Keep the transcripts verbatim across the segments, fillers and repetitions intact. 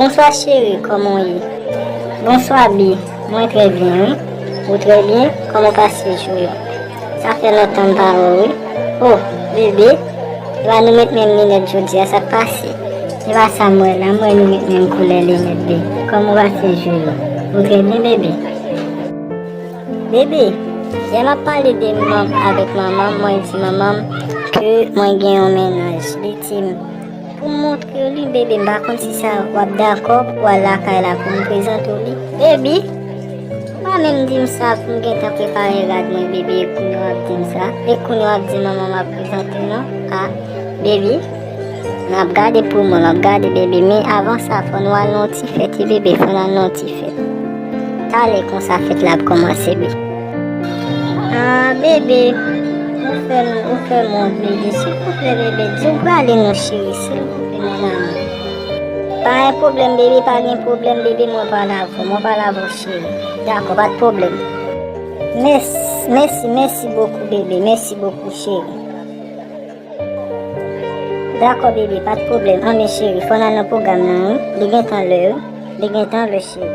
Bonswa cheri, kòman w ye? Bonswa Bi, mwen trè byen wi. Ou trè byen? Kòman w pase jou yo? Sa fè lontan m pa wè w wi. Oh, bebe, epa nou met menm linèt jodi a, sa k pase? Epa sa m wè la, m wè nou met menm koulè linèt, Bi. Kòman w pase jou yo? Ou trè byen, bebe? Bebe, yè m ap pale de manm avèk manman m, mwen di manman m ke mwen gen yon mennaj. Li di m, pou m montre w li, bebe, m pa konn si sa w ap dakò pou w al lakay la pou m prezante w li. Bebe, ou pa menm di m sa pou m gentan prepare rad mwen, bebe, e kounye w ap di m sa. E kounye w ap di manman m ap prezante w non. A, bebe, n ap gade pou mwen, n ap gade, bebe, men avan sa, fò nou al nan yon ti fèt, wi, bebe, fò n al nan yon ti fèt. Talè konsa fèt la ap kòmanse, bebe. Ah, bebe, ou fè m, ou fè m wont, bebe. Silvouplè, bebe, di w prale non, cheri, silvouplè, mon amour. Pa gen pwoblèm, bebe, pa gen pwoblèm, bebe, mwen prale avè w, mwen prale avè w, cheri. Dakò, pa t pwoblèm. Mèsi, mèsi, mèsi bokou, bebe, mèsi bokou, cheri. Dakò, bebe, pa t pwoblèm. Anben, cheri, fò n al nan pwogram nan, wi. Li gentan lè, wi. Li gentan lè, cheri.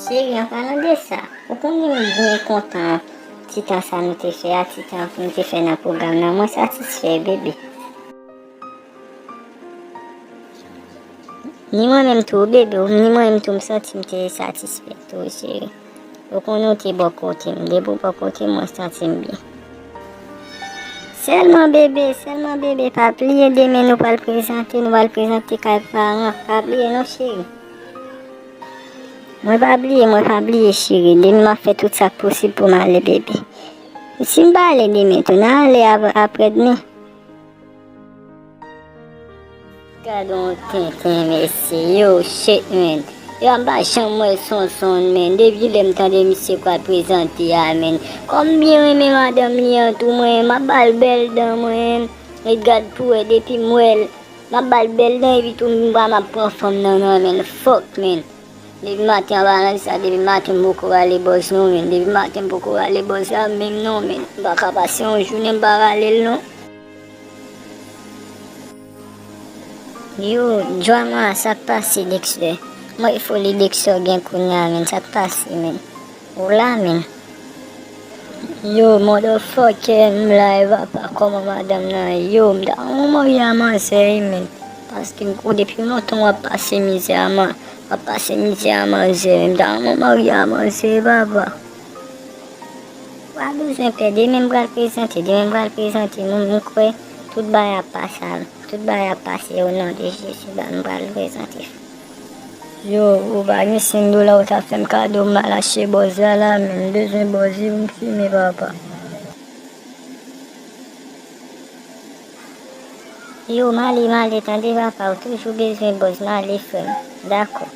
Cheri, an palan de sa, ou konnen m byen kontan ti tan sa nou te fè a, ti tan nou te fè nan pwogram nan. Mwen satisfè, bebe. Ni mwen menm tou, bebe, ni mwen menm tou, m santi m te satisfè tou, cheri. Ou konnen w te bò kote m. Depi w bò kote m, mwen santi m byen. Sèlman, bebe, sèlman, bebe, pa bliye demen nou pral prezante, nou pral prezante kay paran. Pa bliye non, cheri. Mwen pa bliye, mwen pa bliye, cheri. Demen m ap fè tout sa k posib pou m ale, bebe. Si m pa ale demen tou, n a ale ap-, aprè demen. Gad on tenten, mesye. Yo, shit, man. Yo, m pa janm wè Sonson, man. Depi lè m tande misye pral prezante a, man. Kòm m byen renmen madanm li an tou, mwen, m ap ba l bèl dan, mwen. E gad pou wè, depi m wè l, m ap ba l bèl dan, epi tou, m pa m ap pran fanm nan, nan men l. Fuck, man. Depi maten an pa nan sa, depi maten m poko rale bòz non, men. Depi maten m poko rale bòz la, menm non, men. M pa ka pase yon jounen m pa rale l non. Yo, Joama, sa k pase, Dexter? Mwen foli Dexter gen kounye a, men. Sa k pase, men? Ou la, men? Yo, motherfucker, m la, e papa, kòman madanm nan ye? Yo, m ta renmen marye a manzè, wi, men. Paske m konnen depi lontan w ap pase mizè a man-, w ap pase mizè a manzè, men m ta renmen marye a manzè, papa. Ou pa bezwen pè, demen m pral prezante, demen m pral prezante, m, m kwè tout bagay ap pase, tout bagay ap pase, o non de Jezi, ba, m pral prezante. Yo, ou pa gen senk dola ou ta fè m kado, m al achte bòz la la, men m bezwen bòz wi pou m fimen, papa. Yo, m ale, m ale, tande papa, ou toujou bezwen bòz, m ale, frè m. Dakò.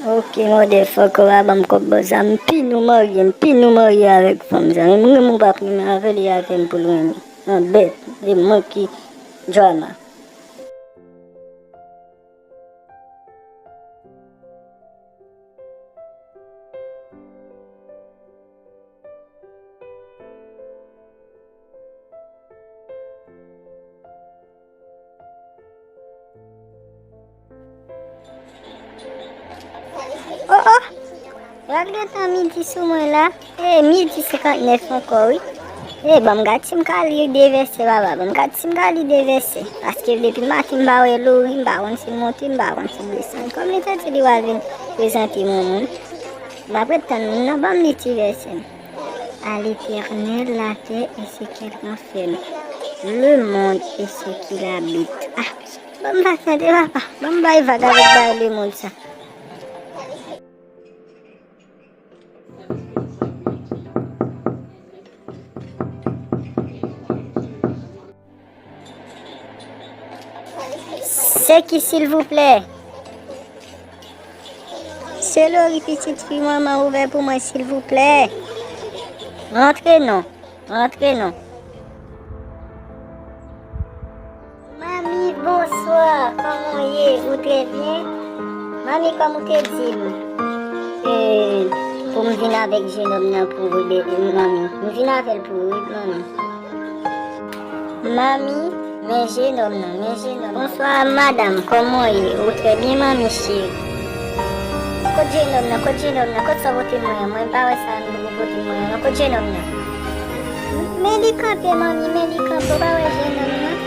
Ok, motherfucker, ou pa ban m kòb bòz la, m pini w marye, m pini w marye avèk fanm sa. Menm renmen ou p ap renmen avè l, e avè m pou l renmen. Anbèt, e mwen ki Joama. Oh, oh! Gad gentan midi sou mwen la. E, midi senkantnèf ankò, wi. E, ban m gad si m ka li de vèsè, papa. Ban m gad si m ka li de vèsè. Paske depi maten m pa wè Lori, m pa konn si l monte, m pa konn si l desann. Kòm li te di li pral vin prezante m yon moun, m ap ret tann moun nan ban m li ti vèsè m. À l'Éternel la terre et ce qu'elle renferme, le monde et ce qu'il habite. Ah, ban m pa tande papa, ban m bay vag avèk bay lemonn sa. Se ki, silvouplè? Se Lori, pitit fi manman, ouvè pou mwen, silvouplè. Rantre non, rantre non. Ebyen, manmi, kòm ou te di m, e, pou m vin avèk jenòm nan pou ou, manmi. M vin avè l pou ou, wi, manmi. Manmi, men jenòm nan, men jenòm nan. Bonswa, madanm, kòman w ye? Ou trè byen, manmi cheri. Kot jenòm nan? Kot jenòm nan? Kot sa w pote mwen an? Mwen pa wè sa nou pote mwen an. Kot jenòm nan? Men li kanpe, manmi, men li kanpe. Ou pa wè jenòm nan?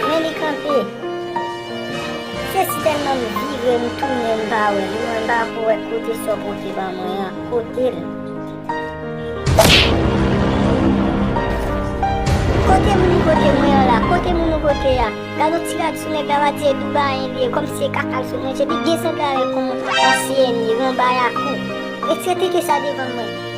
Men li kanpe. Se si tèlman m vire, m tounen, m pa wè li. Mwen pa ko wè kote sa w pote ban mwen an. Kote l? Kote moun ou pote mwen an la? Kote moun ou pote a? Gade yon ti rad sou nèg la, pa di e Dubayen li ye, kòmsi e kaka l sou nèg, epi gen sanble avèk yon ansyen li, yon bayakou. Retire tete sa devan mwen.